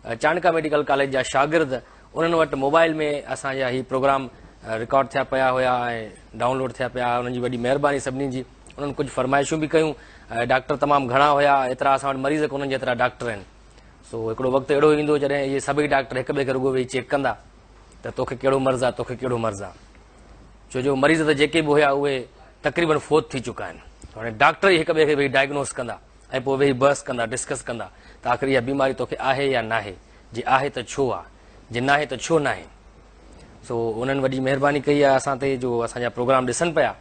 Chandka medical college جا شاگرد انهن وٽ موبائل ۾ اسان جا هي پروگرام رڪارڊ ٿيا پيا هيا ۽ ڊائونلوڊ ٿيا پيا انهن جي وڏي مهرباني سڀني جي انهن ڪجهه فرمائشون به ڪيون ڊاڪٽر تمام گهڻا هيا ايترا اسان وٽ مريض ڪونهن جيترا ڊاڪٽر آهن سو هڪڙو وقت اهڙو ايندو جڏهن اهي سڀئي ڊاڪٽر هڪ ٻئي کي رڳو ويهي چيڪ ڪندا ته توکي ڪهڙو مرض آ توکي ڪهڙو مرض آ ڇو جو مريض ته جيڪي به هيا اهي تقريبن فوت ٿي چڪا آهن هاڻي ڊاڪٽر ئي هڪ ٻئي کي ويهي ڊائگنوز ڪندا ۽ پوء ويهي بحث ڪندا ڊسڪس ڪندا ته آخر اها بيماري توکي آهي يا ناهي جي آهي ته ڇو آ جي ناهي ته ڇو ناهي سو انهن وڏي مهرباني ڪئي آهي اسان تي جو اسان جا پروگرام ڏسن پيا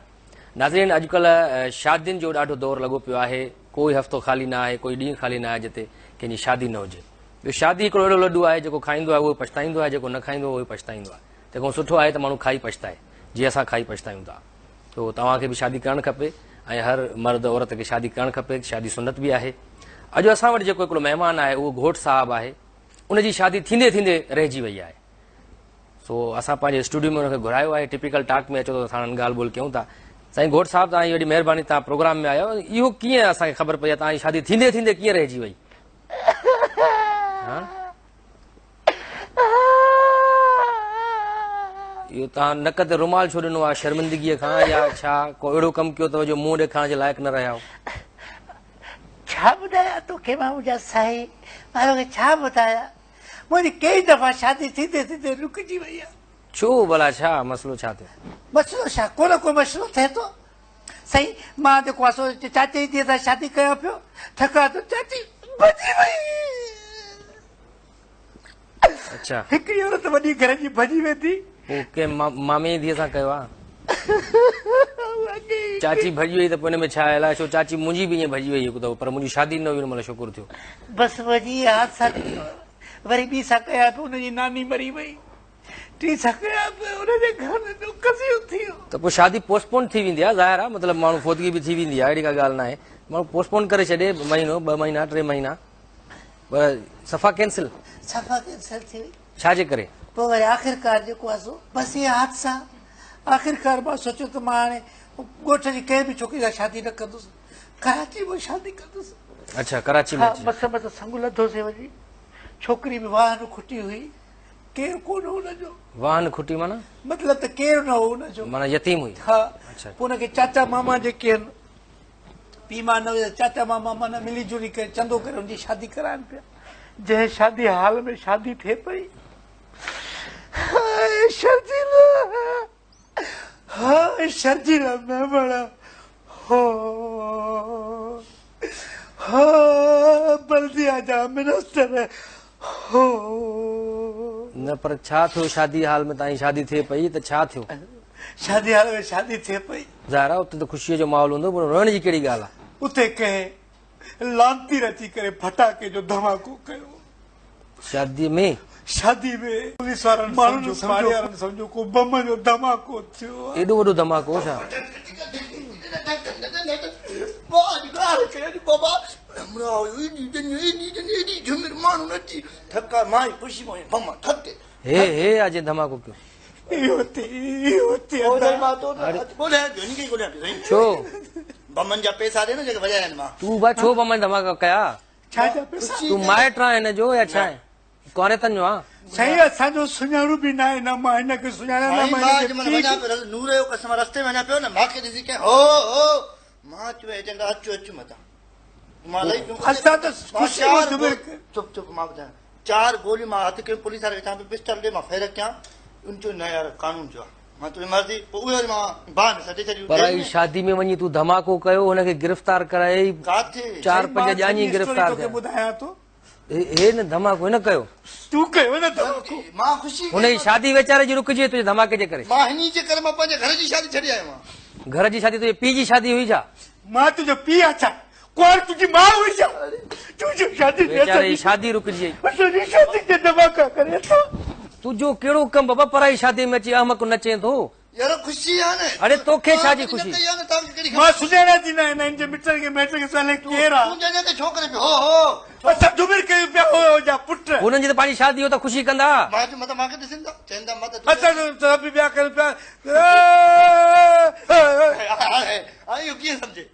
ناظرين اڄڪلهه شادين جو ڏاڍو دور لڳو پيو آهي ڪوئي هفتو خالي نه آهي ڪوئي ڏينهن خالي نه آهي جتي ڪنهن جي شادي نه هجي ٻيو شادي هڪڙو اهڙو لڏو آهي جيڪو کائيندو آهي اهو پڇتائيندو آهي جيڪو نه کائيندو اهو پڇتائيندو آهي تنهن کان سٺو آهي ته ماڻهو کائي پڇتائي جيئن اسان کائي پڇتايون ٿا تو توهان کي به شادي ڪرڻ کپي ۽ هر مرد عورت کي شادي ڪرڻ کپي شادي سنت به آهي اڄ اسان وٽ جيڪو هڪڙو مهمان آهي اهو گهوٽ صاحب آهي ان جي شادي ٿيندي ٿيندي رهجي وئي آهي سو اسان پنهنجي اسٽوڊيو ۾ ان کي گهرايو آهي ٽپيڪل ٽاڪ ۾ اچو ته ساڻن ڳالهه ٻولهه ڪيون ٿا سائين گهوٽ صاحب توهان جي وڏي مهرباني توهان پروگرام ۾ آيا اهو ڪيئن اسان کي خبر پئي آهي توهان جي شادي ٿيندي ٿيندي ڪيئن رهجي وئي ها اهو توهان نڪ تي رومال ڇو ڏنو آهي شرمندگيء کان يا ڇا ڪو اهڙو ڪم ڪيو اٿو جو منهن ڏيکارڻ جي لائق نه رهيا آهيو؟ ڇا ٻڌايان توکي مان منهنجا سائين مان توکي ڇا ٻڌايان منهنجي ڪيئي دفعا شادي ٿيندي ٿيندي رڪجي وئي آهي. ڇو ڀلا ڇا مسئلو ڇا ٿيو؟ مسئلو ڇا ڪو نه ڪو مسئلو ٿئي ٿو سائين مان جيڪو آهي سو چاچي جي ڌيء سان شادي ڪيان پيو ٿڪان ته چاچي ڀڄي وئي. اڇا. هڪڙي عورت وڏي گهر جي ڀڄي ويندي. پوء ڪنهن مامي جي ڌيء سان ڪيو آ؟ چاچي ڀڄي وئي ته پوء ان ۾ ڇا آهي الائي ڇو چاچي منهنجي به ائين ڀڄي وئي هڪ دفعو پر منهنجي شادي نه هئي ان مهل شڪر ٿيو. بس وري حادثا ٿي ويا. وري ٻي سان ڪيان پيو ان جي ناني مري وئي. ٽي سان ڪيان پيو ان جي گهر ۾ ٻيو قضيو ٿي ويو. ته پوء شادي پوسٽ پون ٿي ويندي آ ظاهر آ مطلب ماڻهو فوتگي به ٿي ويندي آ اهڙي ڪا ڳالهه ناهي ماڻهو پوسٽ پون ڪري ڇڏي مهينو ٻه مهينا ٽي مهينا. پر صفا ڪينسل. صفا ڪينسل ٿي وئي. ڇا جي ڪري؟ پوء وري آخرڪار جيڪو آهي سو بس اهي حادثا. آخرڪار مان سوچيو ته مان هاڻي ڳوٺ جي ڪنهن به ڇوڪري سان شادي نه ڪندس. ڪراچي مان شادي ڪندس. اڇا ڪراچي ۾ ها مس مس سڱ لڌوسين وڃي. ڇوڪري به واهن کٽي هئي. ڪير ڪونه هو ان جو. واهن کٽي معنيٰ؟ مطلب ته ڪير نه هو ان جو. معنيٰ يتيم هئي. ها. اڇا. پوء ان کي چاچا ماما جيڪي آهن. پيء ماء نه هجي ته چاچا ماما معنيٰ ملي جلي ڪري چندو ڪري هن جي شادي ڪرائن پيا. جنهن شادي هال ۾ شادي ٿئي پئي. هاء شرجيلا هاء شرجيلا ميمڻ هو هاء بلديا جا منسٽر هو. نه پر ڇا ٿيو شادي هال ۾ تائين شادي ٿئي پئي ته ڇا ٿيو؟ شادي هال ۾ شادي ٿئي پئي. ظاهر آهي اتي ته خوشيء جو ماحول هوندو پر روئڻ جي ڪهڙي ڳالهه آهي. اتي ڪنهن لعنتي اچي ڪري ڦٽاڪي جو ڌماڪو ڪيو. شاديء ۾؟ شادي ۾. پوليس وارن ماڻهن سمجهو پاڙي وارن سمجهيو ڪو بم جو ڌماڪو ٿيو آهي. ايڏو وڏو ڌماڪو ڇا؟ هي هي آ جنهن ڌماڪو ڪيو. اهو ٿي اهو ٿي ادا. ڇو؟ بمن جا پئسا ڏي نه جيڪي وڄايا آهن مان. تون با ڇو بمن ڌماڪا ڪيا؟ ڇا جا پئسا؟ تون مائٽ آهين هن جو يا ڇا آهين؟ ڪنواريتن جو آن؟ سائين اسان جو سڃاڻو به ناهي نه مان هن کي سڃاڻان نه مان هن جي پيء کي. نور جو قسم رستي ۾ وڃان پيو نه مان کي ڏسي ڪنهن هو هو مان چيو هي چوندا اچ اچ متان مان لهي پيم. اسان ته خوشي مان جهمر چپ چپ مان ٻڌايان چار گوليون مان هٿ ڪيون پوليس واري کي چوان پيو پسٽل ڏي مان فائر ڪيان ان چيو نه يار قانون جو آ مان چيو مرضي پوء اهي وري مان باهه ۾ سٽي ڇڏيون پرائي شادي ۾ وڃي تون ڌماڪو ڪيو هن کي گرفتار ڪرائي ڪاٿي چار پنج ڄاڃي گرفتار ٿيا ٻڌايان ٿو هي نه ڌماڪو هن ڪيو تون ڪيو نه ڌماڪو مان خوشي هن جي شادي ويچاري جي رڪجي تنهنجي ڌماڪي جي ڪري مان هني جي ڪري مان پنهنجي گهر جي شادي ڇڏي آيو آهيان گهر جي شادي تنهنجي پيء جي شادي هئي ڇا مان تنهنجو پيء آهيان ڇا ڪنوار تنهنجي ماء هئي ڇا؟ تنهنجي شادي ٿي ويچاري جي شادي رڪجي وئي. اسان جي شادي تي ڌماڪا ڪري ٿو. تنهنجو ڪهڙو ڪم بابا پرائي شادي ۾ اچي احمق نچين ٿو. يار خوشي آ نه. اڙي توکي ڇا جي خوشي. مان سڃاڻان ٿي نه هن جي مٽن کي مائٽن کي الائي ڪير آ. تون جنهن تي ڇو ڪرين پيو هو هو. اسان جهمر ڪيون پيا هو هو جا پٽ. هنن جي ته پنهنجي شادي هو ته خوشي ڪندا. مان چيو متان مان کي ڏسن ٿا چون ٿا متان. اسان ته به ٻيا ڪريون پيا. اهو ڪيئن سمجهي.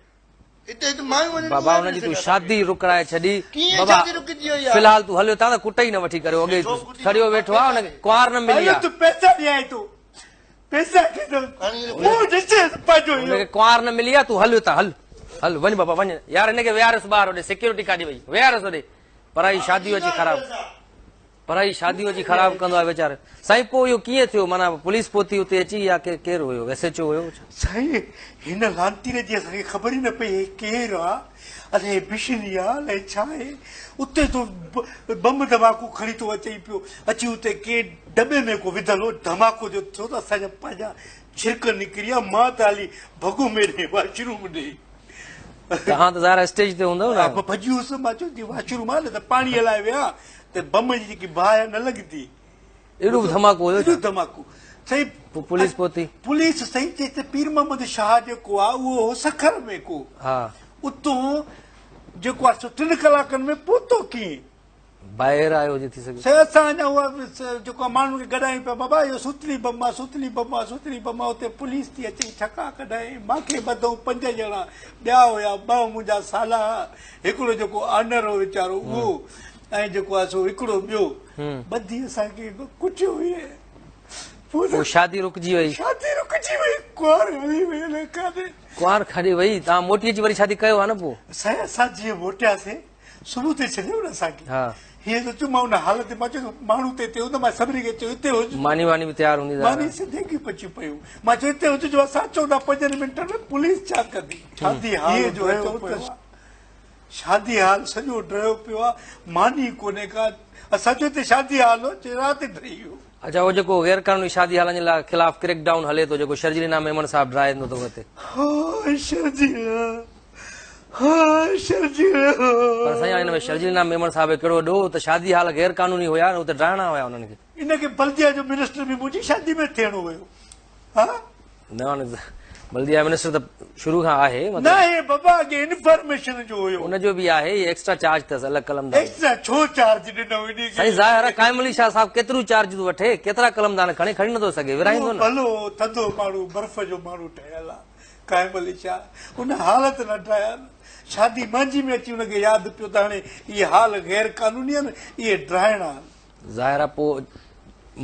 هتي هت مايون وڃن بابا اهي ان جي به تون ڏسي شادي رڪرائي ڇڏي. ڪيئن بابا شادي رڪجي وئي آ؟ في الحال تون هليو تان ته ڪٽ ئي نه وٺي ڪريو اڳي ڇو ڪٽي سڙيو ويٺو آ ان کي ڪنوار نه ملي هلو آ. تون پئسا ڏيانء ٿو پئسا کي مون ڏسيس پنهنجو ان اهو. کي ڪنوار نه ملي آ تون هل هتان هل هل وڃ بابا وڃ يار هن کي ويهاريس ٻاهر هوڏي سيڪيورٽي ڪاڏي وئي ويهاريس هوڏي پرائي شادي اچي خراب پرائي شادي اچي خراب ڪندو آ ويچارو. سائين پوء اهو ڪيئن ٿيو معنيٰ پوليس پهتي اتي اچي يا ڪير هيو ايس ايڇ او هيو ڇا؟ سائين هن لانتير جي اسان کي خبر ئي نه پئي هي ڪير آ الائي بشني آ الائي ڇا آهي اتي ٿو بم ڌماڪو کڻي ٿو اچي پيو اچي اتي ڪنهن دٻي ۾ ڪو وڌل هو ڌماڪو جو ٿيو ته اسان جا پنهنجا ڇرڪ نڪري ويا مان ته هلي ڀڳو ميڏي واش روم ڏي. توهان ته ظاهر آهي اسٽيج تي هوندؤ نه. ها ڀڄي ويس مان چيو جي واش روم آ نه ته پاڻي لاء ويا ته بم جي جيڪي باهه نه لڳندي. ايڏو به ڌماڪو هيو ڇا؟ ايڏو ڌماڪو سائين. پوء پوليس پهتي. پوليس سائين چي ته پير محمد شاهه جيڪو آ اهو هو سکر ۾ ڪو. ها. اتون جيڪو آ سو 3 ڪلاڪن ۾ پهتو ڪيئن؟ ٻاهر آيو هجي ٿي سگهي. سائين اسان اڃا اها جيڪو آ ماڻهن کي گڏايون پيا بابا اهو سوتلي بم آ سوتلي بم آ سوتلي بم آ اتي پوليس ٿي اچي ڇڪا ڪڍائين مان کي ٻڌئون 5 ڄڻا ٻيا هيا ٻه منهنجا سالا هڪڙو جيڪو آنر هو ويچارو اهو ۽ جيڪو آ سو هڪڙو ٻيو ٻڌي اسان کي ڪٽيو ويئي. پوء شادي رڪجي وئي. شادي رڪجي وئي ڪنوار هلي وئي الائي ڪاڏي. ڪنوار ڪاڏي وئي توهان موٽي اچي وري شادي ڪيو ها نه پوء. سائين اسان جيئن موٽياسين صبح تي ڇڏيو نه اسان کي. ها. هيئن ته چيو مان ان حالت مان چيو ماڻهو ته هتي هوندا مان سڀني کي چيو هتي هج. ماني واني به تيار هوندي ظاهر ماني آهي. سڌي کي پچيون پيون مان چيو هتي هج جو اسان اچون ٿا 5 منٽن ۾ پوليس ڇا ڪندي. شادي هال جو اچون ته شادي هال سڄو ڊهيو پيو آ ماني ڪونهي ڪا اسان چيو هتي شادي هال هو چي رات ڊهي ويو. اڇا اهو جيڪو غير قانوني شادي هالن جي لاء خلاف ڪريڪ ڊائون هلي ٿو جيڪو شرجيل انعام ميمڻ صاحب ڊاهيندو ٿو وتي. ها شرجيل ها شرجيل. پر سائين هاڻي ان ۾ شرجيل انعام ميمڻ صاحب جو ڪهڙو ڏوهه ته شادي هال غير قانوني هيا ۽ اتي ڊاهڻا هيا انهن کي. ان کي بلديا جو منسٽر به منهنجي شادي ۾ ٿيڻو هيو ها. نه هاڻي بلديا منسٽر ته شروع کان آهي مطلب. ناهي بابا اڳي انفارميشن جو هيو. ان جو به آهي هي ايڪسٽرا چارج اٿس الڳ قلمدان. ايڪسٽرا ڇو چارج ڏنو انهي کي. سائين ظاهر آهي قائم علي شاهه صاحب ڪيتريون چارجون وٺي ڪيترا قلمدان کڻي کڻي نٿو سگهي ورهائيندو نه. اهو ڀلو ٿڌو ماڻهو برف جو ماڻهو ٺهيل آهي قائم علي شاهه ان حالت نه ٺاهيا نه شادي مانجي ۾ اچي ان کي ياد پيو ته هاڻي اهي حال غير قانوني آهن اهي ڊاهڻا آهن. ظاهر آ پوء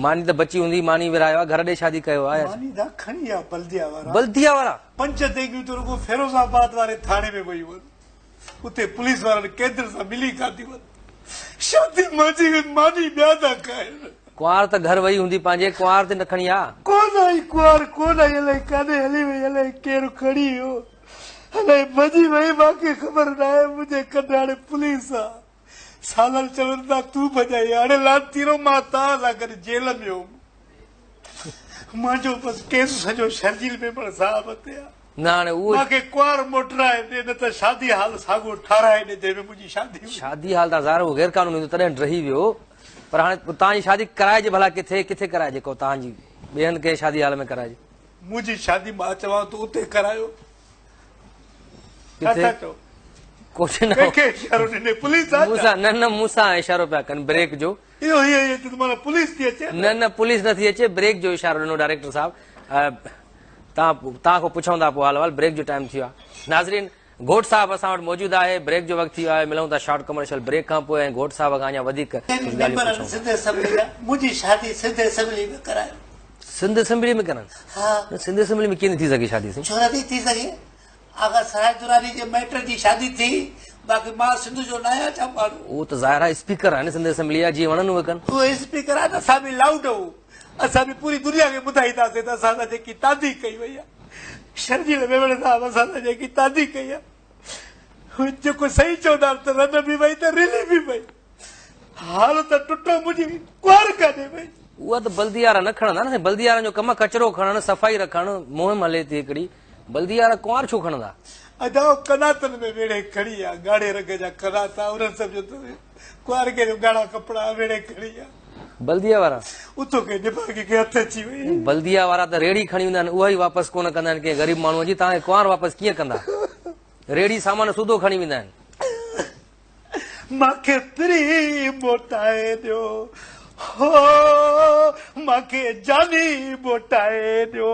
ماني ته بچي هوندي، ماني ورهايو آ، گهر ڏي شادي ڪيو آ يا ڇا؟ ماني ته کڻي ويا بلديا وارا. بلديا وارا؟ 5 ديڳيون ته رڳو فيروز آباد واري ٿاڻي ۾ ويون آهن. اتي پوليس وارن قيدين سان ملي کاڌيون آهن. شادي مانجي ۾ ماني ٻيا ٿا کائن. ڪنوار ته گهر وئي هوندي پنهنجي، ڪنوار ته نه کڻي آ. ڪونه آئي ڪنوار ڪونه آئي الائي ڪاڏي هلي وئي الائي ڪير کڻي ويو الائي ڀڄي وئي مانکي خبر ناهي منهنجي ڪنڌ هاڻي پوليس آ. سالن چون ٿا تون ڀڄائي هاڻي لعنتيرو مان توهان سان گڏ جيل ۾ هوم منهنجو بس ڪيس سڄو شرجيل ميمڻ صاحب تي آ نه هاڻي اهو مانکي ڪنوار موٽرائي ڏي نه ته شادي هال ساڳو ٺاراهي ڏي جنهن ۾ منهنجي شادي هئي. شادي هال ته ظاهر اهو غير قانوني هوندو تڏهن ڊهي ويو پر هاڻي توهان جي شادي ڪرائجي ڀلا ڪٿي ڪٿي ڪرائجي ڪو توهان جي ٻئي هنڌ ڪنهن شادي هال ۾ ڪرائجي. منهنجي شادي مان چوان ٿو اتي ڪرايو. ڇا ٿا چئو؟ ڪجهه نه. ڪنهن کي اشارو ڏني پوليس آ مون سان نه نه مون سان اشارو پيا ڪن بريڪ جو. اهو هي هي ته معنيٰ پوليس ٿي اچي نه نه پوليس نه ٿي اچي بريڪ جو اشارو ڏنو ڊائريڪٽر صاحب توهان توهان کان پڇون ٿا پوء حال احوال بريڪ جو ٽائيم ٿي ويو آهي ناظرين گهوٽ صاحب اسان وٽ موجود آهي بريڪ جو وقت ٿي ويو آهي ملون ٿا شارٽ ڪمرشل بريڪ کان پوء ۽ گهوٽ صاحب کان اڃا وڌيڪ ڪجهه ڳالهيون پڇون ٿا. سنڌ اسيمبلي جا منهنجي شادي سنڌ اسيمبلي ۾ ڪرايو. سنڌ اسيمبلي ۾ ڪرائڻ؟ ها. سنڌ اسيمبلي ۾ ڪيئن ٿي سگهي شادي سائين؟ ڇو نٿي ٿي سگهي؟ آغا سراج دراني جي مائٽن جي شادي ٿي، باقي مان سنڌ جو ناهيان ڇا ماڻهو؟ اهو ته ظاهر آهي اسپيڪر آهي نه سنڌ اسيمبلي جا، جيئن وڻن اهي ڪن. اهو اسپيڪر آهي ته اسان به لائوڊ هون، اسان به پوري دنيا کي ٻڌائينداسين ته اسان سان جيڪي تعدي ڪئي وئي آهي، شرجيل ميمڻ صاحب اسان سان جيڪي تعدي ڪئي آهي، جيڪو صحيح چوندا آهن ته رن به وئي ته رلي به وئي. حال ته ٽٽو منهنجي ڪنوار ڪاڏي وئي. اها ته بلديه وارا نه کڻندا نه سائين بلديه وارن جو ڪم آهي ڪچرو کڻڻ صفائي رکڻ مهم هلي ٿي هڪڙي بلديه وارا ڪنوار ڇو کڻندا. ادا اهو قناتن ۾ ويڙهي کڻي آ ڳاڙهي رنگ جا قنات آ انهن سمجهيو ته ڪنوار کي جو ڳاڙها ڪپڙا ويڙهي کڻي آ. بلديه وارا. اتو ڪنهن نڀاڳي کي هٿ اچي وئي. بلديه وارا ته ريڙهي کڻي ويندا آهن اها ئي واپس ڪونه ڪندا آهن ڪنهن غريب ماڻهوء جي توهان کي ڪنوار واپس ڪيئن ڪندا ريڙهي سامان سوڌو کڻي ويندا آهن. مانکي پرين موٽائي ڏيو هو مانکي جاني موٽائي ڏيو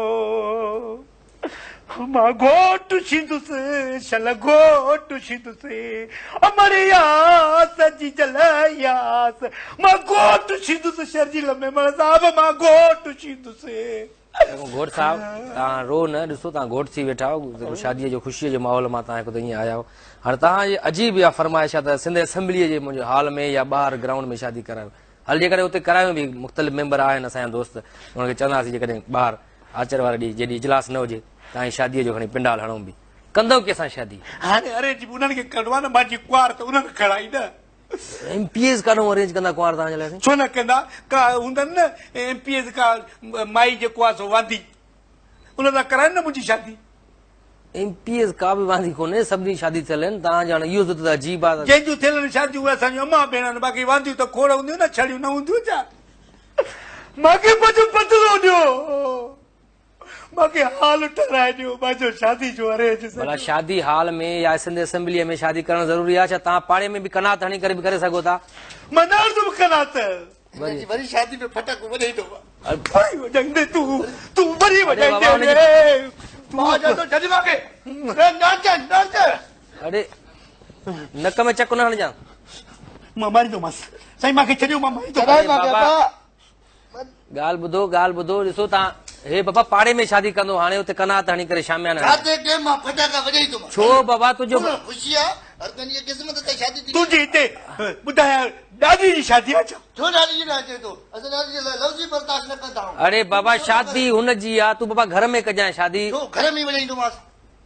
مان گهوٽ ٿيندس، شل گهوٽ ٿيندس، امڙ ياس جيجل ياس، مان گهوٽ ٿيندس شرجيل ميمڻ صاحب مان گهوٽ ٿيندس. گهوٽ صاحب توهان روئو نه، ڏسو توهان گهوٽ ٿي ويٺا آهيو، جيڪو شاديء جو خوشيء جو ماحول مان توهان هڪ ته ائين آيا آهيو، هاڻي توهان جي عجيب اها فرمائش آهي ته سنڌ اسيمبليء جي منهنجي هال ۾ يا ٻاهر گرائونڊ ۾ شادي ڪرايو. هل جيڪڏهن اتي ڪرايون به مختلف ميمبر آهن اسان جا دوست انهن کي چونداسين جيڪڏهن ٻاهر آچر واري ڏينهن جنهن ڏينهن اجلاس نه هجي توهان جي شاديء جو کڻي پنڊال هڻون به ڪندؤ ڪنهن سان شادي؟ هاڻي ارينج به انهن کي ڪرڻو آهي نه منهنجي ڪنوار ته انهن کڻائي نه. ايم پي ايز ڪاڏهون ارينج ڪندا ڪنوار توهان جي لاء سائين؟ ڇو نه ڪندا ڪا هوندن نه ايم پي ايز ڪا مائي جيڪو آهي سو واندي ان سان ڪرائين نه منهنجي شادي. ايم پي ايز ڪا به واندي ڪونهي سڀني جي شادي ٿيل آهن توهان جي هاڻي اهو ته عجيب آهي. جنهن جون ٿيل آهن شاديون اهي اسان جون امان ڀيڻ آهن باقي وانديون ته کوڙ هونديون نه ڇڙيون نه هونديون ڇا؟ مانکي پنهنجو بدلو ڏيو مانکي هال ٺهرائي ڏيو منهنجو شادي جو ارينج سڄو. ڀلا شادي هال ۾ يا سنڌ اسيمبليء ۾ شادي ڪرڻ ضروري آهي ڇا توهان پاڙي ۾ به قناعت هڻي ڪري به ڪري سگهو ٿا. مان نه هڻندم قناعت. هن جي وري شادي ۾ ڦٽاڪو وڄائيندو. وري وڄائيندين تون تون وري وڄائيندين. مان چوان ٿو ڇڏ مانکي نه اچ نه اچ. اڙي نڪ ۾ چڪ نه هڻجان. مان ماريندومانس سائين مانکي ڇڏيو مان ماريندومانس. ڇڏائي مانکي ابا. ڳالهه ٻڌو ڳالهه ٻڌو ڏسو توهان هي بابا پاڙي ۾ شادي ڪندو هاڻي اتي قناعت هڻي ڪري شاميانا هڻي. جاتي ڪي مان ڦٽاڪا وڄائيندومانس. ڇو بابا تنهنجو. خوشي آ هر ڪنهن جي قسمت تي شادي ٿي. تنهنجي هتي ٻڌايان ڏاڏي جي شادي آ ڇا؟ ڇو ڏاڏي جي ڳالهه چئي ٿو؟ اسان ڏاڏي جي لاء لفظ ئي برداشت نه ڪندا آهيون. اڙي بابا شادي هن جي آ تون بابا گهر ۾ ڪجانء شادي. ڇو گهر ۾ ئي وڃائيندومانس.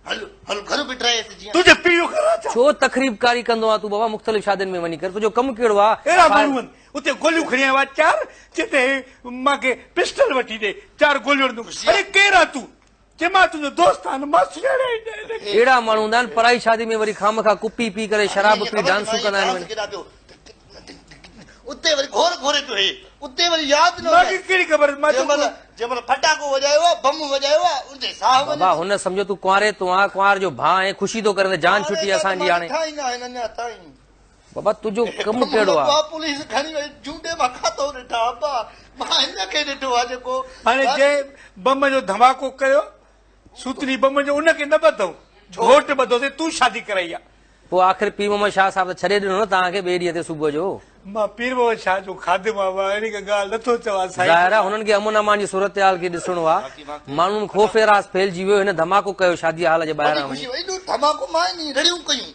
هل هل گهر به ڊرائيس جيئن. تنهنجي پيء جو گهر آ ڇا؟ ڇو تخريب ڪاري ڪندو آ تون بابا مختلف شادين ۾ وڃي ڪري تنهنجو ڪم ڪهڙو آ؟ اهڙا ماڻهو آهن اتي گوليون کڻي آيو آ چار چي ته هي مان کي پسٽل وٺي ڏي چار گوليون هڻندم. اڙي ڪير آ تون؟ چي مان تنهنجو دوست آهيان مان سڃاڻيان ئي نه هن کي. اهڙا ماڻهو هوندا آهن پرائي شادي ۾ وري خامخواه ڪپي پي ڪري شراب پي ڊانسون ڪندا آهن وڃي. اتي وري گهور گهوري پيو هي اتي وري ياد نه مان کي ڪهڙي خبر مان جنهن مهل جنهن مهل ڦٽاڪو وڄايو آ بم وڄايو آ ان تي ساهه وڃي بابا هن سمجهو تون ڪنواري تون آ ڪنوار جو ڀاء آهين خوشي ٿو ڪرين ته جان ڇٽي اسان جي هاڻي. ڏٺا ئي نه آهن اڃا تائين. بابا تنهنجو ڪم ڪهڙو آ؟ ابا پوليس کڻي وئي جونڊي مان کاتو ڏٺا ابا مان هن کي ڏٺو آ جيڪو هاڻي جنهن بم جو ڌماڪو ڪيو سوتلي بم جو ان کي نه ٻڌو گهوٽ ٻڌوسين تون شادي ڪرائي آ. پوء آخر پير محمد شاهه صاحب ته ڇڏي ڏنو نه توهان کي ٻئي ڏينهن تي صبح جو. مان پير محمد شاهه جو خادم آهيان مان اهڙي ڪا ڳالهه نه ٿو چوان سائين. ظاهر آ هنن کي امن امان جي صورتحال کي ڏسڻو آ ماڻهن ۾ خوف هراس ڦهلجي ويو هن ڌماڪو ڪيو شادي هال جي ٻاهران وڃي. ايڏو ڌماڪو مان ئي رڙيون ڪيون.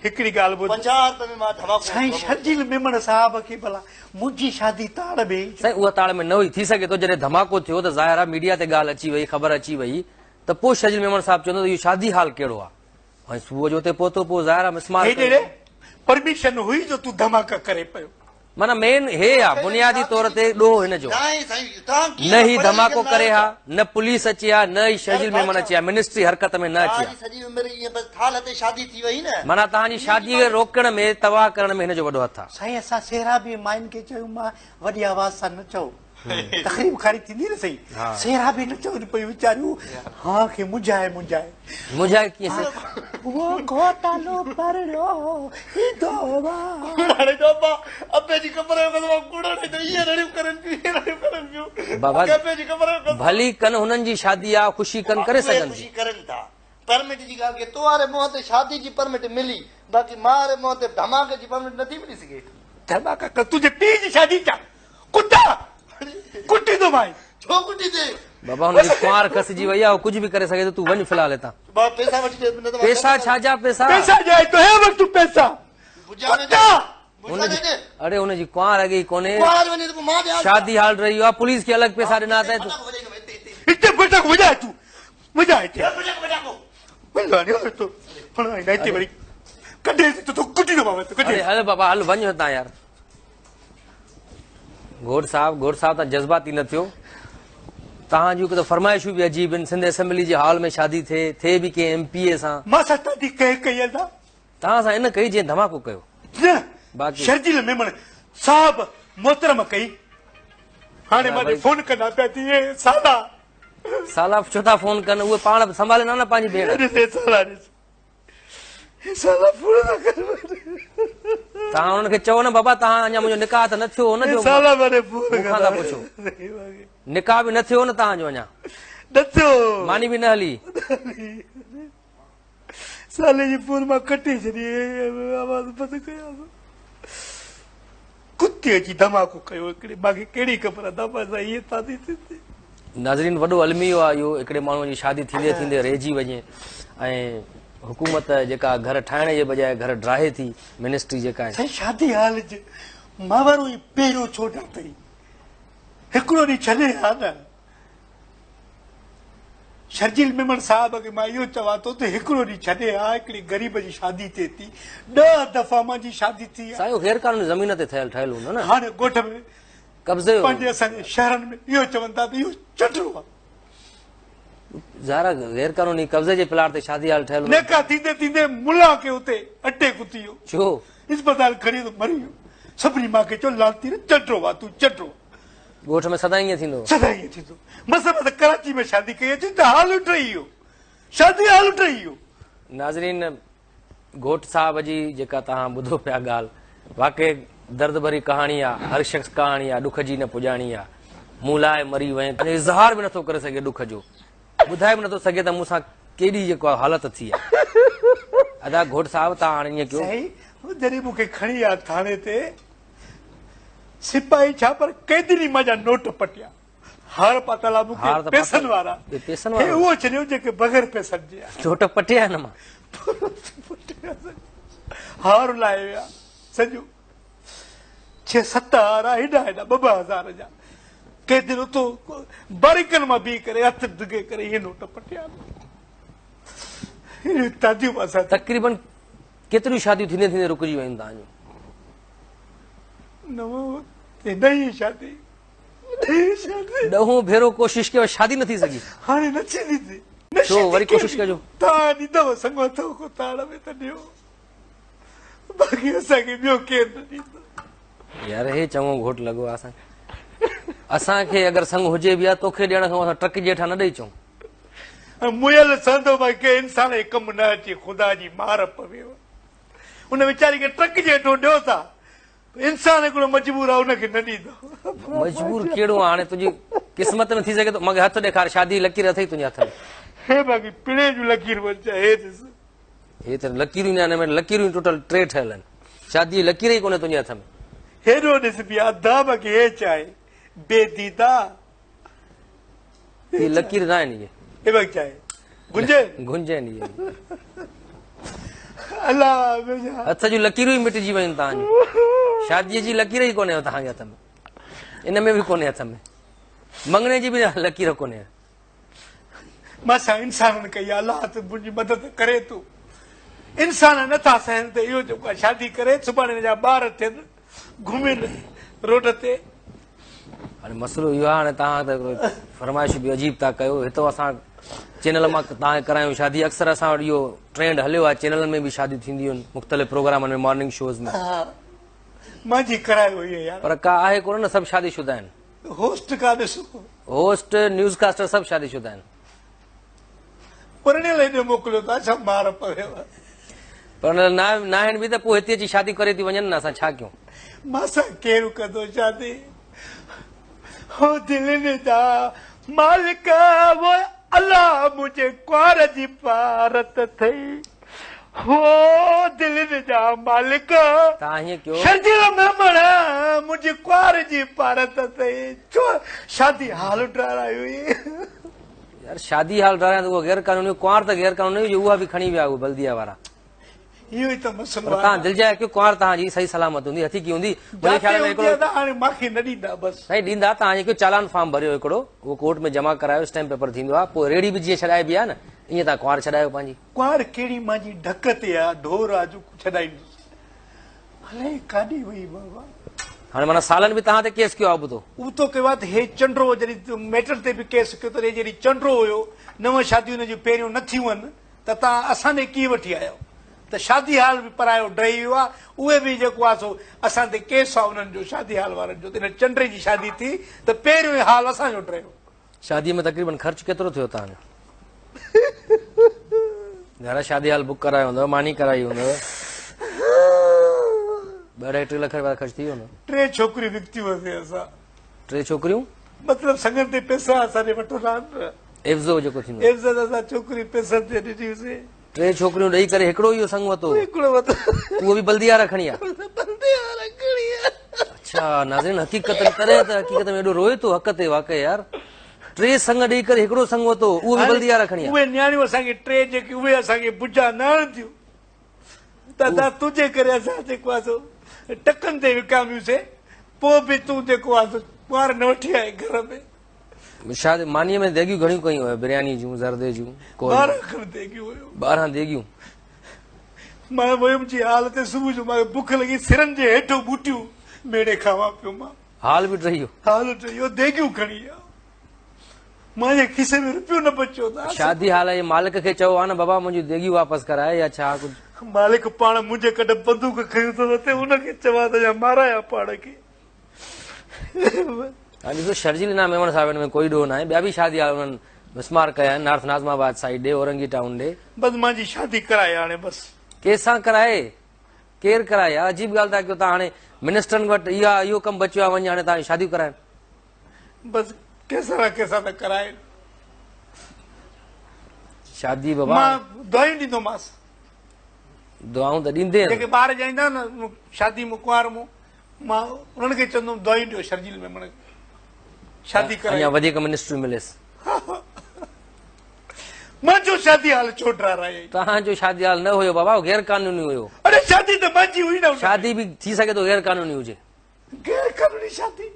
هڪڙي ڳالهه ٻڌ. 50 رپين ۾ مان ڌماڪو سائين شرجيل ميمڻ صاحب کي ڀلا منهنجي شادي تاڙ ۾. سائين اها تاڙ ۾ نه هئي ٿي سگهي ٿو جڏهن ڌماڪو ٿيو ته ظاهر آ ميڊيا تي ڳالهه اچي وئي خبر اچي وئي ته پوء شرجيل ميمڻ صاحب چوندو ته اهو شادي هال ڪهڙو آ ۽ صبح جو اتي پهتو پوء ظاهر آ مسمار ڪيو. هيڏي پرميشن هئي جو تون ڌماڪا ڪري پيو. معنيٰ مين هي آ بنيادي طور تي ڏوهه هن جو آ. نه هي ڌماڪو ڪري ها نه پوليس اچي ها نه ئي شرجيل ميمڻ اچي ها منسٽري حرڪت ۾ نه اچي ها. معنيٰ توهان جي شادي کي روڪڻ ۾ تباهه ڪرڻ ۾ هن جو وڏو هٿ آ. سائين اسان سهرا به ماين کي چيو مان وڏي آواز سان نه چئو تخريب ڪاري ٿيندي نه سهي سهرا به نه چون پيون ويچاريون ها کي منجهائي منجهائي. منجهائي ڪيئن سهي. اهو گهوٽالو پرڻيو ايندو آ. ڪوڙاڻي جو ابا ابي جي قبر جو قسم آ ڪوڙاڻي ته ايئن رڙيون ڪرن پيون ايئن رڙيون ڪرن پيون بابا ابي جي قبر جو قسم. ڀلي ڪن هنن جي شادي آ خوشي ڪن ڪري سگهن ٿي. خوشي ڪرن ٿا پرمٽ جي ڳالهه ڪئي تو واري منهن تي شادي جي پرمٽ ملي باقي مان واري منهن تي ڌماڪي جي پرمٽ نٿي ملي سگهي. ڌماڪا ڪر تنهنجي پيء جي شادي ڇا ڪتا ڪٽيندومانء. ڇو ڪٽيندين؟ بابا هن جي ڪنوار کسجي وئي آهي هو ڪجهه به ڪري سگهي ٿو تون وڃ في الحال هتان. بابا پئسا وٺي ڏي نه ته مان پئسا ڇا جا پئسا؟ پئسا ڏيان تو هي وٺ تون پئسا. ڪتا. هن جي اڙي هن جي ڪنوار اڳي ئي ڪونهي. ڪنوار وڃي ته پوء مان ڏيان. شادي هال رهي ويو آهي پوليس کي الڳ پئسا ڏنا اٿئي تون. هتي ڦٽاڪو وڄاء تون وڄاء هتي. هتي وري ڪڍي ته ڪٽيندومانء ڪڍي. اڙي هل بابا هل وڃ هتان يار. گهوٽ صاحب گهوٽ صاحب توهان جذباتي نه ٿيو توهان جون ته فرمائشون به عجيب آهن سنڌ اسيمبلي جي هال ۾ شادي ٿئي ٿئي به ڪنهن ايم پي اي سان. مان سان شادي ڪنهن ڪئي ادا؟ توهان سان ان ڪئي جنهن ڌماڪو ڪيو. نه شرجيل ميمڻ صاحب محترم ڪئي هاڻي مان ڏي فون ڪندا پيا ٿي اي سالا. سالا ڇو ٿا فون ڪن اهي پاڻ سنڀالين ها نه پنهنجي ڀيڻ. ڏس اي سالا ڏس. توهان انهن کي چئو نه بابا توهان اڃا منهنجو نڪاح ته نه ٿيو هو نه جو مون کان ٿا پڇو نڪاح به نه ٿيو نه توهان جو اڃا. نه ٿيو. ماني به نه هلي. سالي جي فون مان ڪٽي ڇڏي آواز بند ڪيان. ڪتي اچي ڌماڪو ڪيو هڪڙي مانکي ڪهڙي خبر ادا مان سان ائين شادي ٿيندي. ناظرين وڏو الميو آ اهو هڪڙي ماڻهو جي شادي ٿيندي ٿيندي رهجي وڃي ۽ حڪومت جيڪا گهر ٺاهڻ جي بجاء گهر ڊاهي ٿي منسٽري جيڪا آهي. سائين شادي هال جي مان وارو ئي پهريون ڇو ڊاٿئي هڪڙو ڏينهن ڇڏي ها نه. شرجيل ميمڻ صاحب کي مان اهو چوان ٿو ته هڪڙو ڏينهن ڇڏي ها هڪڙي غريب جي شادي ٿئي ٿي ڏهه دفعا منهنجي شادي ٿي آهي. سائين اهو غير قانوني زمين تي ٺهيل ٺهيل هوندو نه. هاڻي ڳوٺ ۾ قبضي پنهنجي اسان جي شهرن ۾ اهو چون ٿا ته اهو چٽرو آهي. ظاهر آهي غير قانوني قبضي جي پلاٽ تي شادي هال ٺهيل هوندو. نڪاح ٿيندي ٿيندي ملا کي اتي اٽيڪ ٿي ويو. ڇو؟ اسپتال کڻي ويو ته مري ويو. سڀني مان کي چيو لعنتي ري چٽرو آ تون چٽرو. ڳوٺ ۾ سدائين ائين ٿيندو هو. سدائين ائين ٿيندو. مس مس ڪراچي ۾ شادي ڪئي اچي ته هال ٺهي ويو. شادي هال ٺهي ويو. ناظرين گهوٽ صاحب جي جيڪا توهان ٻڌو پيا ڳالهه واقعي درد ڀري ڪهاڻي آ هر شخص ڪهاڻي آ ڏک جي نه پڄاڻي آ مون لاء مري وئين اظهار به نٿو ڪري سگهي ڏک جو ٻڌائي به نٿو سگهي ته مون سان ڪيڏي جيڪو حالت ٿي آ ادا گهوٽ صاحب توهان هاڻي ائين ڪيو. سائين جڏهن مون کي کڻي آيا ٿاڻي تي سپاهي ڇا پر قيدين ئي منهنجا نوٽ پٽيا. هار پاتل آ مون کي پئسن وارا. هي اهو ڇڏيو جيڪي بغير پئسن جي آ. نوٽ پٽيا هن مان. هار لاهي ويا سڄو. ڇهه ست هار آ هيڏا هيڏا ٻه ٻه هزار جا. قيدين اتو باريڪن مان بيهي ڪري هٿ ڊگهي ڪري اهي نوٽ پٽيا. اهڙيون تعديون به اسان تي. تقريبن ڪيتريون شاديون ٿيندي ٿيندي رڪجي ويون توهان جون؟ نو ڏهين شادي ڏهين شادي. ڏهون ڀيرو ڪوشش ڪيو شادي نه ٿي سگهي. هاڻي نه ٿيندي ٿي. ڇو وري ڪوشش ڪجو. توهان ڏيندؤ سڱ اٿو ڪو تاڙ ۾ ته ڏيو باقي اسان کي ٻيو ڪير نه ڏيندو. يار هي چڱو گهوٽ لڳو آ اسان کي. اسان کي اگر سڱ هجي به ها توکي ڏيڻ کان اسان ٽرڪ جي هيٺان نه ڏئي اچون. مئل سهندو باقي ڪنهن انسان جي ڪم نه اچي خدا جي مار پويو. ان ويچاري کي ٽرڪ جي هيٺون ڏيو ٿا. انسان هڪڙو مجبور آ ان کي نه ڏيندو. مجبور ڪهڙو آ هاڻي تنهنجي قسمت ۾ ٿي سگهي ٿو مونکي هٿ ڏيکار شادي جي لڪير اٿئي تنهنجي هٿ ۾. هي باقي پڻي جون لڪيرون اچا هي ڏس. هي ته لڪيرون نه آهن لڪيرون ٽوٽل ٽي ٺهيل آهن شادي جي لڪير ئي ڪونهي تنهنجي هٿ ۾. هيڏو ڏس بي ادا باقي هي ڇا آهي بي ديدا. هي لڪير نه آهن اهي. هي باقي ڇا آهي گهنج آهن. گهنج آهن اهي. الله منهنجا. هٿ جون لڪيرون ئي مٽجي ويون توهان جون. شاديء جي لڪير ئي ڪونهي توهان جي هٿ ۾. ان ۾ به ڪونهي هٿ ۾. مڱڻي جي به لڪير ڪونهي. مان سان انسانن ڪئي آ الله ته منهنجي مدد ڪري ٿو. انسان نٿا سهن ته اهو جيڪو آ شادي ڪري سڀاڻي هن جا ٻار ٿين گهمين روڊ تي. هاڻي مسئلو اهو آهي هاڻي توهان ته فرمائش به عجيب ٿا ڪيو هتو اسان چينل مان توهان کي ڪرايون شادي اڪثر اسان وٽ اهو ٽرينڊ هليو آهي چينلن ۾ به شاديون ٿينديون آهن مختلف پروگرامن ۾ مارننگ شوز ۾ مانجي ڪرايو هئي يار پر ڪا آهي ڪونه نه سڀ شادي شده آهن هوسٽ ڪا ڏسو هوسٽ نيوز ڪاسٽر سڀ شادي شده آهن پرڻيل هيڏي موڪليو ٿا ڇا مار پويو. پرڻيل ناهن به ته پوء هتي اچي شادي ڪري ٿي وڃن نه اسان ڇا ڪيون. مان سان ڪير ڪندو شادي هو دلين جا مالڪ هو الله منهنجي ڪنوار جي پارت اٿئي هو دلين جا مالڪ توهان هيئن ڪيو. شرجيل ميمڻ منهنجي ڪنوار جي پارت اٿئي ڇو شادي هال ڊارايو هئي. يار شادي هال ڊارايان ته اهو غير قانوني هو ڪنوار ته غير قانوني هئي جو اها به کڻي ويا اهي بلديه وارا. اهو ئي ته مسئلو پر آهي توهان دلجاء ڪيو ڪنوار توهان جي صحيح سلامت هوندي هٿيڪي هوندي منهنجي جاتي خيال ۾ هوندي هڪڙو ادا هاڻي مانکي نه ڏيندا بس. سائين ڏيندا توهان ائين ڪيو چالان فارم ڀريو هڪڙو اهو ڪورٽ ۾ جمع ڪرايو اسٽيمپ پيپر ٿيندو آهي پوء ريڙهي به جيئن ڇڏائبي آهي نه ائين توهان ڪنوار ڇڏايو پنهنجي. ڪنوار ڪهڙي مانجي ڍڪ تي آ ڍور آ جو ڇڏائيندس. الائي ڪاڏي وئي بابا. هاڻي معنيٰ سالن به توهان تي ڪيس ڪيو آهي ابتو. ابتو ڪيو آهي ته هي چنڊو جڏهن ميٽر تي به ڪيس ڪيو ته هي جڏهن چنڊو هيو نو شاديون هن جون پهريون نه ٿيون هن ته توهان اسان ڏي ڪيئن وٺي آيا ته شادي هال به پرايو ڊهي ويو آهي اهي به جيڪو آهي سو اسان تي ڪيس آهي انهن جو شادي هال وارن جو ته هن چنڊي جي شادي ٿي ته پهريون ئي هال اسان جو ڊهيو. شاديء ۾ تقريبن خرچ ڪيترو ٿيو توهان جو؟ گهر شادي هال بڪ ڪرايو هوندو، ماني ڪرائي هوندو. ٻه اڍائي ٽي لک رپيا خرچ ٿي ويو هوندو. ٽي ڇوڪريون وڪتيون هئاسين اسان. ٽي ڇوڪريون؟ مطلب سڱن تي پئسا اسان ڏي وٺندا آهن نه. عيوضو جيڪو ٿيندو. عيوضو ته اسان ڇوڪريون پئسن تي ڏنيونسين. ٽي ڇوڪريون ڏئي ڪري هڪڙو اهو سڱ ورتو. هڪڙو ورتو. اهو به بلديه وارا کڻي آيا. بلديه وارا کڻي آيا. اڇا ناظرين حقيقت ۾ تڏهن ته حقيقت ۾ ايڏو روئي ٿو حق تي واقعي يار ٽي سڱ ڏئي ڪري هڪڙو سڱ ورتو اهو به بلديه وارا کڻي آيا. اهي نياڻيون اسان کي ٽي جيڪي اهي اسان کي بجا نه آڻنديون. دادا تنهنجي ڪري اسان جيڪو آهي سو ٽڪن تي وڪاميوسين پوء به تون جيڪو آهي سو ڪنوار نه وٺي آئين گهر ۾. شايد مانيء ۾ ديڳيون گهڻيون ڪيون هيو برياني جون زردي جون 12 کن ديڳيون هيون. 12 ديڳيون. مان ويم جي هال تي صبح جو مان بک لڳي سرن جي هيٺون ٻوٽيون ميڙي کاوان پيو مان. هال به ڊهي ويو. هال ڊهي ويو ديڳيون کڻي آيا. مانجي کيسي ۾ رپيو نه بچيو ته. شادي هال جي مالڪ کي چئو ها نه بابا منهنجون ديڳيون واپس ڪرائي يا ڇا ڪجهه. مالڪ پاڻ منهنجي ڪڍ بندوق کنيون ٿو وتي ان کي چوان ته يا مارايان پاڻ کي. هاڻي ڏسو شرجيل انعام ميمڻ صاحب ان ۾ ڪوئي ڏوهه ناهي ٻيا به شادي هال انهن مسمار ڪيا آهن نارٿ ناظم آباد سائيڊ ڏي اورنگي ٽائون ڏي. بس مانجي شادي ڪرائي هاڻي بس. ڪنهن سان ڪرائي ڪير ڪرائي يار عجيب ڳالهه ٿا ڪيو تان هاڻي منسٽرن وٽ اها اهو ڪم بچيو آهي وڃي هاڻي تان شاديون ڪرائن. بس ڪنهن سان نه ڪنهن سان ته ڪرائين. شادي بابا. مان دعائون ڏيندومانس. دعائون ته ڏيندين. جيڪي ٻار ڄائيندا نه شادي مون ڪنوار مون مان انهن کي چوندم دعائون ڏيو شرجيل ميمڻ کي شادي ڪرائي. اڃا وڌيڪ منسٽريون مليس. منهنجو شادي هال ڇو ڊارايائين؟ توهان جو شادي هال نه هيو بابا غير قانوني هيو. اڙي شادي ته منهنجي هئي نه. شادي به ٿي سگهي ٿو غير قانوني هجي. غير قانوني شادي؟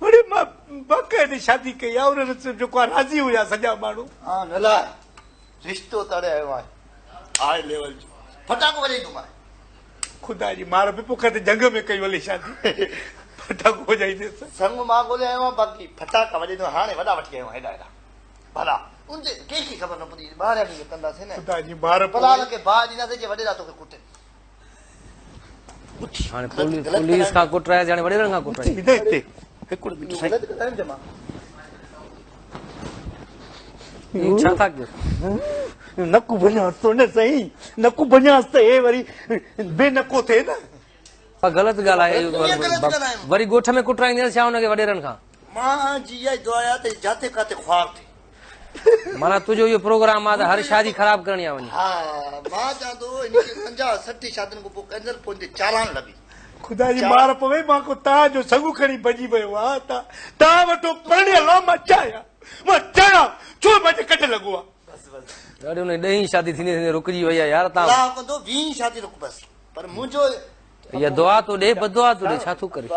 اڙي مان باقاعدي شادي ڪئي آ انهن سان جيڪو آ راضي هيا سڄا ماڻهو. ها نه لاء رشتو تڙي آيو آهي هاء ليول جو ڦٽاڪو وڄائيندومانء. خدا جي مار به پوء ڪٿي جهنگ ۾ ڪئي ولي شادي ڦٽاڪو وڄائينديس. سڱ مان ڳولي آيو آهيان باقي ڦٽاڪا وڄائيندو هاڻي وڏا وٺي آيو آهيان هيڏا هيڏا ڀلا ان جي ڪنهن کي خبر نه پوندي ٻاهريان کي ڪنداسين نه خدا جي مار پوي. پلال کي باهه ڏينداسين جي وڏيرا توکي ڪٽن. هاڻي پوليس کان ڪٽرايس هاڻي وڏيرن کان ڪٽرائي. ڇا ٿا ڪيو؟ نڪ ڀڃانس ٿو نه سائين نڪ ڀڃانس ته هي وري بي نڪو ٿئي نه. غلط ڳالهه آهي وري ڳوٺ ۾ ڪٽرائينديس ڇا هن کي وڏيرن کان؟ مان جي اها دعا آهي ته جاتي ڪاتي خوار ٿئي. معنيٰ تنهنجو اهو پروگرام آهي ته هر شادي خراب ڪرڻي آهي وڃي. ها مان چوان ٿو هن کي 50 60 شادين کان پوء ڪينسل پوء هن تي چالان لڳي. خدا جي مار پوي مان ڪو تان جو سڱ کڻي ڀڄي ويو آ تان وٽو پرڻيل آ مان چاهيان مان چاهيان ڇو منهنجي ڪڍ لڳو آ. بس بس. اڙي ان ڏهين شادي ٿيندي ٿيندي رڪجي وئي آ يار تان. الله ڪندو ويهين شادي رڪ بس پر منهنجو اها دعا ٿو ڏي بددعا ٿو ڏي ڇا ٿو ڪري.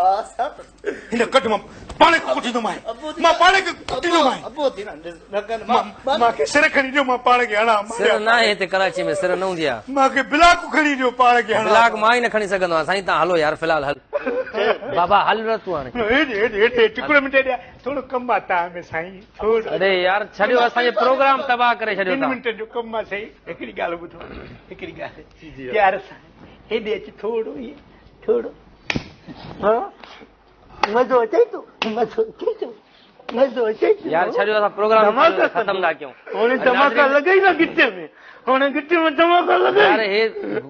هن ڪڍ مان پاڻ کي ڪٽيندومانء مان پاڻ کي ڪٽيندومانء مان کي سر کڻي ڏيو مان پاڻ کي هڻان سر ناهي هتي ڪراچي ۾ سر نه هوندي آ مان کي بلاڪ کڻي ڏيو پاڻ کي هڻان بلاڪ مان ئي نه کڻي سگهندو آهيان سائين تان هلو يار في الحال هل بابا هل نه تون هاڻي هيڏي هيڏي هيڏي ٽڪڙو منٽ هيڏي ٿورو ڪم آ تان ۾ سائين ٿورو اڙي يار ڇڏيو اسان جو پروگرام تباهه ڪري ڇڏيو تان ٻن منٽن جو ڪم آ سائين هڪڙي ڳالهه ٻڌو هڪڙي ڳالهه پيار سان هيڏي اچ ٿورو ائين ٿورو ها مزو اچي ٿو مزو اچي ٿو مزو اچي ٿو يار ڇڏيو اسان پروگرام ختم ٿا ڪيون هاڻي ڌماڪا لڳئي نه ڳچي ۾ هاڻي ڳچي ۾ ڌماڪا لڳئي يار هي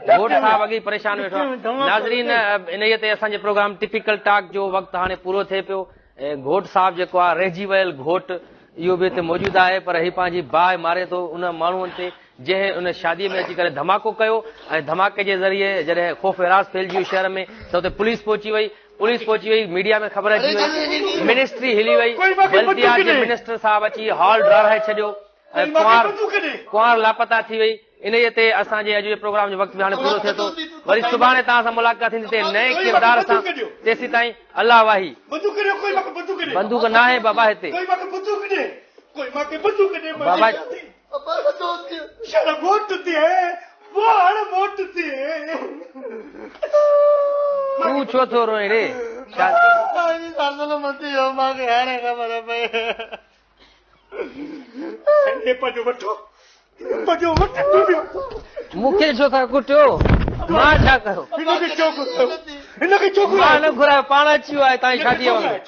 گهوٽ صاحب اڳي پريشان ويٺو آهي ناظرين انهيء تي اسان جي پروگرام ٽپيڪل ٽاڪ جو وقت هاڻي پورو ٿئي پيو گهوٽ صاحب جيڪو آهي رهجي ويل گهوٽ اهو به هتي موجود آهي پر هي پنهنجي باهه ماري ٿو ان ماڻهوء تي جنهن ان شاديء ۾ اچي ڪري ڌماڪو ڪيو ۽ ڌماڪي جي ذريعي جڏهن خوف هراس ڦهلجي ويو شهر ۾ ته اتي پوليس پهچي وئي پوليس پهچي وئي ميڊيا ۾ خبر اچي وئي منسٽري هلي وئي بلديات جي منسٽر صاحب اچي هال ڊاهرائي ڇڏيو ۽ ڪنوار ڪنوار لاپتا ٿي وئي انهيء تي اسان جي اڄ جي پروگرام جو وقت به هاڻي پورو ٿئي ٿو وري سڀاڻي توهان سان ملاقات ٿيندي ته نئين ڪردار سان تيسيتائين الله واهي بندوق ناهي بابا هتي بابا تون ڇو ٿو روئين ري مون کي ڇو ٿا ڪٽيو؟ مان ڇا ڪيو؟ مان نه گهرايو، پاڻ اچي ويو آهي تان جي شاديء وقت.